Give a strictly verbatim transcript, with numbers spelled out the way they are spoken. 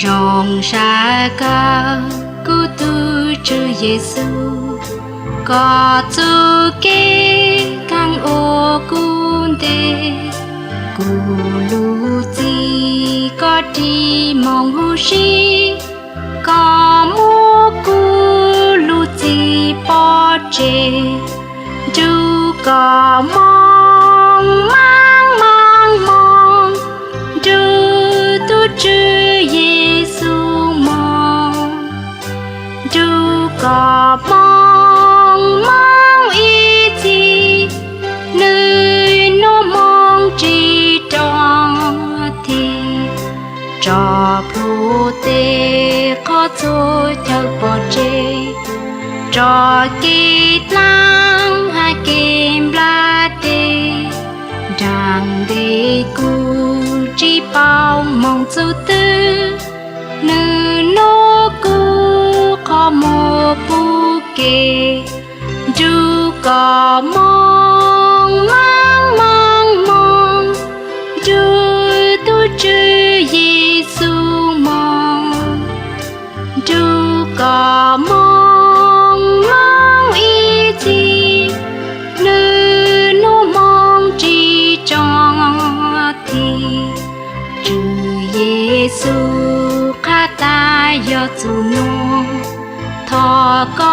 Rong sha ka ku tu chu Yesu, ko chu ke kang o ku de, ku lu ti ko ti mong hu shi, ko mu ku lu ti po che. Du ko mong mang mang mong, du tu chu Yesu mong. Du ko mong mong i ti, nui nu mong chi trong ti. Cho plu te ko tu chau po che. Cho ki tlang ha ki bla te. Dang de ku chi pau mong chu tu. Nui nu ku ko mo pu ke. Du ko mong mang mang mong, du tu chu Yesu mong. Du ko mong mong i ti, nui nu mong chi trong ti. Chu Yesu ka ta yo chu nu, tho ko